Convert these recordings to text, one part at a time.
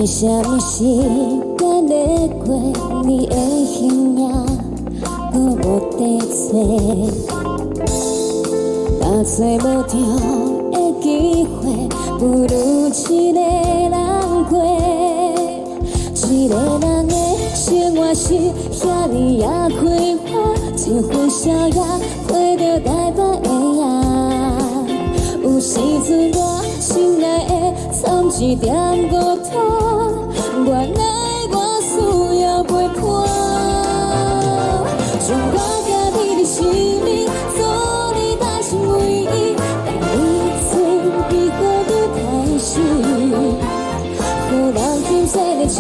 為啥物時間咧過，你的形影閣無佇找？若找無著的機會，不如一個人過。一個人的生活是遐爾仔快活，一份笑靨陪著台北的夜。有時陣我心內會藏一點孤單，原來我需要陪伴。將我家己的生命做你今生唯一，當你準備好就開始，予人心碎的情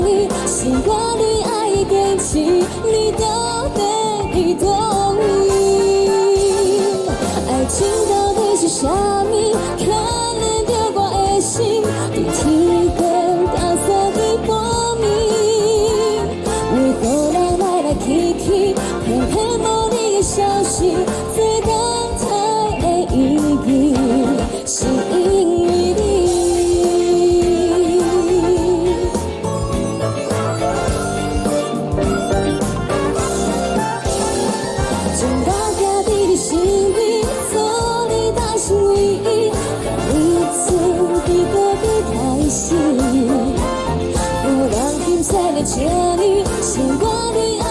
意，是我對愛的堅持，你到底佇佗位？愛情到底是啥物？牽連著我的心，佇天邊斗三更半暝。為何人來來去去，偏偏無你的消息？做等待的意義，是因為你。將我家己的生命做你今生唯一，當你準備好就開始，予人心碎的情意，是我對愛